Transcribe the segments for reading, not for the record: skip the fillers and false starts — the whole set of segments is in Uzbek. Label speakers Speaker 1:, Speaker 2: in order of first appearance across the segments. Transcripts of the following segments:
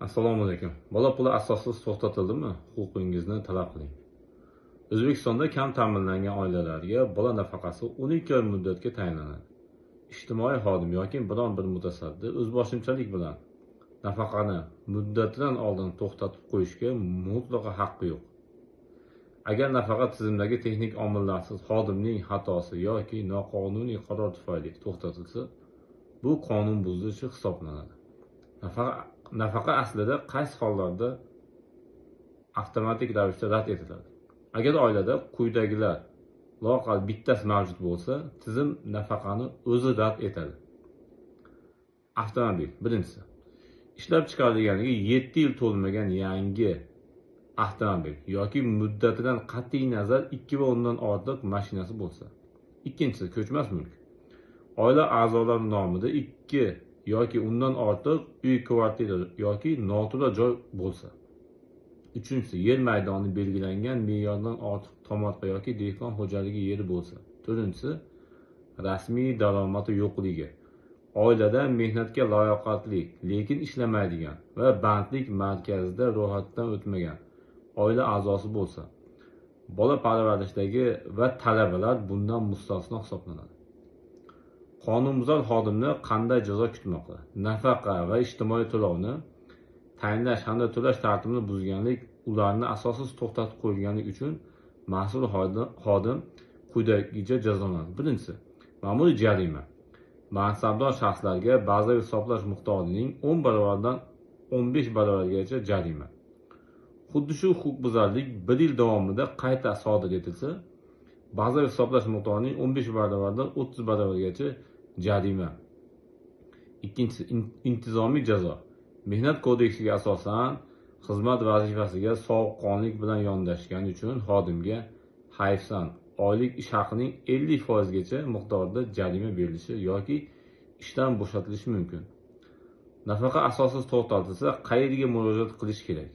Speaker 1: Assalomu alaykum. Bola puli asossiz to'xtatildimi? Huquqingizni talab qiling. O'zbekistonda kam ta'minlangan oilalarga bola nafaqasi 12 oy muddatga tayinlanadi. Ijtimoiy xodim yoki biron bir mutasaddi o'zboshimchalik bilan nafaqani muddatidan oldin to'xtatib qo'yishga mutlaqo haqqi yo'q. Agar nafaqa tizimdagi texnik omillarsiz xodimning xatosi yoki noqonuniy qaror tufayli to'xtatilsa, bu qonun buzilishi hisoblanadi. Nafaqa aslida qaysi hollarda avtomatik ravishda rad etiladi? Agar oilada quyidagilar loaqal bittasi mavjud bo'lsa, tizim nafaqani o'zi rad etadi. Avtomobil, birinchisi. Ishlab chiqarilganiga 7 yil to'lmagan yangi avtomobil yoki muddatidan qat'iy nazar 2 va undan ortiq mashinasi bo'lsa. Ikkinchisi, ko'chmas mulk. Oila a'zolari nomida 2 yoki undan ortiq uy, kvartira yoki noturar joy bo'lsa. Uchinchisi, yer maydoni belgilangan me'yordan ortiq tomorqa yoki dehqon xo'jaligi yeri bo'lsa. To'rtinchisi, rasmiy daromadi yo'qligi. Oilada mehnatga layoqatli, lekin ishlamaydigan va bandlik markazida ro'yxatdan o'tmagan oila a'zosi bo'lsa. Bola parvarishidagi va talabalar bundan mustasno hisoblanadi. Qonunbuzar xodimni qanday jazo kutmoqda? Nafaqa va ijtimoiy to'lovni tayinlash hamda to'lash tartibini buzganlik, ularni asossiz to'xtatib qo'yilganlik uchun mas'ul xodim quyidagicha jazolanadi. Birinchisi, ma'muriy jarima. Mansabdor shaxslarga bazaviy hisoblash miqdorining 10 barobardan 15 barobargacha jarima. Xuddi shu huquqbuzarlik 1 yil davomida qayta sodir etilsa, bazaviy hisoblash miqdorining 15 barobardan 30 barobargacha jarima. Ikkinchisi, intizomiy jazo. Mehnat kodeksiga asosan xizmat vazifasiga sovuqqonlik bilan yondashgani uchun xodimga hayfsan oylik ish haqining 50% gacha miqdorida jarima berilishi yoki ishdan bo'shatilishi mumkin. Nafaqa asossiz to'xtatilsa, qayerga murojaat qilish kerak?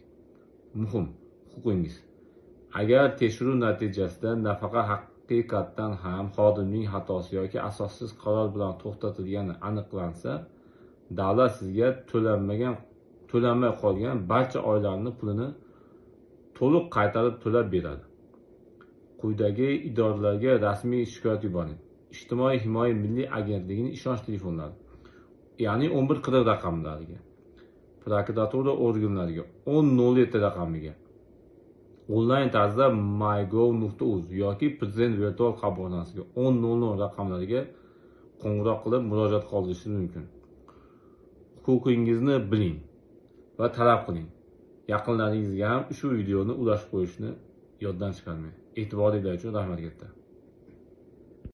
Speaker 1: Muhim, huquqingiz. Agar tekshiruv natijasida nafaqa haqiqatdan ham xodimning xatosi yoki asossiz qaror bilan to'xtatilgani aniqlansa, davlat sizga to'lanmay qolgan barcha oylarning pulini to'liq qaytarib to'lab beradi. Quyidagi idoralarga rasmiy shikoyat yuboring. Ijtimoiy himoya milliy agentligining ishonch telefonlari, ya'ni 1140 raqamlariga, prokuratura organlariga 1007 raqamiga, onlayn tarzda mygov.uz yoki prezident virtual qabulxonasiga 1000 raqamlariga qo'ng'iroq qilib murojaat qoldirishingiz mumkin. Huquqingizni biling va talab qiling. Yaqinlaringizga ham ushbu videoni ulashib qo'yishni yoddan chiqarmang. E'tiboringiz uchun rahmat katta.